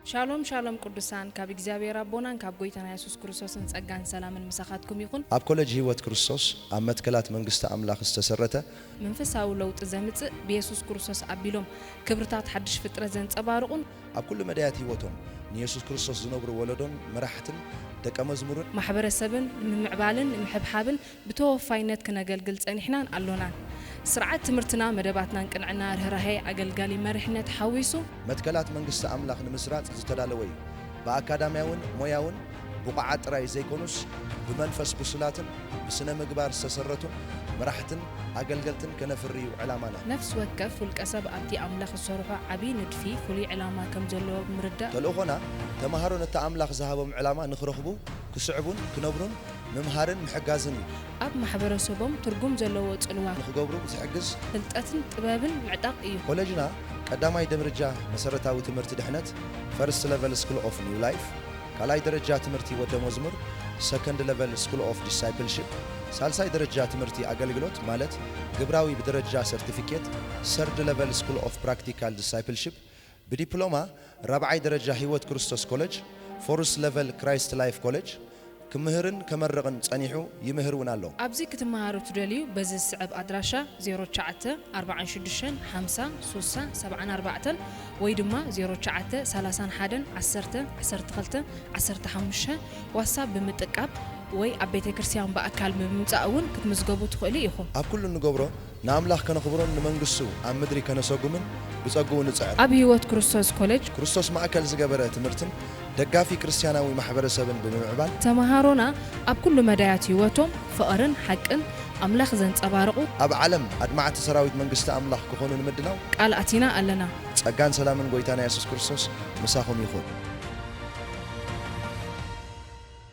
ሻሎም ሻሎም ቅዱሳን፣ ካብ እግዚኣብሔር ኣቦናን ካብ ጎይታና የሱስ ክርስቶስን ጸጋን ሰላምን ምሳኻትኩም ይኹን። ኣብ ኮለጅ ህይወት ክርስቶስ ኣብ መትከላት መንግስቲ ኣምላኽ ዝተሰረተ መንፈሳዊ ለውጢ ዘምጽእ ብየሱስ ክርስቶስ ኣቢሎም ክብርታት ሓድሽ ፍጥረት ዘንጸባርቑን ኣብ ኩሉ መዳያት ህይወቶም ንየሱስ ክርስቶስ ዝነብሩ ወለዶን መራሕትን ደቀ መዝሙርን ማሕበረሰብን ንምምዕባልን ንምሕብሓብን ብተወፋይነት ክነገልግል ጸኒሕናን ኣሎናን። ስርዓት ትምህርትና መደባትናን ቅንዕና ርህራሄ ኣገልጋሊ መሪሕነት ሓዊሱ መትከላት መንግስቲ ኣምላኽ ንምስራጽ ዝተዳለወ እዩ። ብኣካዳምያውን ሞያውን ብቑዓት ጥራይ ዘይኮኑስ ብመንፈስ ብሱላትን ብስነ ምግባር ዝተሰረቱን መራሕትን ኣገልገልትን ከነፍሪ እዩ ዕላማና። ነፍሲ ወከፍ ውልቀ ሰብ ኣብቲ ኣምላኽ ዝሰርሖ ዓቢ ንድፊ ፍሉይ ዕላማ ከም ዘለዎ ብምርዳእ ተልእኾና ተምሃሮ ነቲ ኣምላኽ ዝሃቦም ዕላማ ንኽረኽቡ ክስዕቡን ክነብሩን ምምሃርን ምሕጋዝን እዩ። ኣብ ማሕበረሰቦም ትርጉም ዘለዎ ጽልዋ ንኽገብሩ ዝሕግዝ ፍልጠትን ጥበብን ምዕጣቕ እዩ። ኮለጅና ቀዳማይ ደረጃ መሰረታዊ ትምህርቲ ድሕነት First Level School of New Life፣ ካልኣይ ደረጃ ትምህርቲ ወደ መዝሙር Second Level School of Discipleship፣ ሳልሳይ ደረጃ ትምህርቲ ኣገልግሎት ማለት ግብራዊ ብደረጃ ሰርቲፊኬት Third Level School of Practical Discipleship፣ ብዲፕሎማ ራብዓይ ደረጃ ህይወት ክርስቶስ ኮለጅ፣ Fourth Level Christ Life College፣ ክምህርን ከመርቕን ጸኒሑ ይምህር እውን ኣሎ። ኣብዚ ክትመሃሩ ትደልዩ በዚ ዝስዕብ ኣድራሻ ዜሮ ትሽዓተ ኣርባዓን ሽዱሽተን ሓምሳ ሱሳ ሰብዓን ኣርባዕተን ወይ ድማ ዜሮ ትሽዓተ ሰላሳን ሓደን ዓሰርተ ዓሰርተ ክልተ ዓሰርተ ሓሙሽተ ዋትሳፕ ብምጥቃብ ወይ ኣብ ቤተ ክርስቲያን ብኣካል ብምምጻእ እውን ክትምዝገቡ ትኽእሉ ኢኹም። ኣብ ኩሉ እንገብሮ ንኣምላኽ ከነኽብሮን ንመንግስቱ ኣብ ምድሪ ከነሰጉምን ብጸግኡ ንጽዕር። ኣብ ህይወት ክርስቶስ ኮሌጅ ክርስቶስ ማእከል ዝገበረ ትምህርትን ደጋፊ ክርስትያናዊ ማሕበረሰብን ብምምዕባል ተምሃሮና ኣብ ኩሉ መዳያት ህይወቶም ፍቕርን ሓቅን ኣምላኽ ዘንጸባርቑ ኣብ ዓለም ኣድማዕቲ ሰራዊት መንግስቲ ኣምላኽ ክኾኑ ንምድላው ቃል ኣቲና ኣለና። ጸጋን ሰላምን ጎይታና የሱስ ክርስቶስ ምሳኹም ይኹን።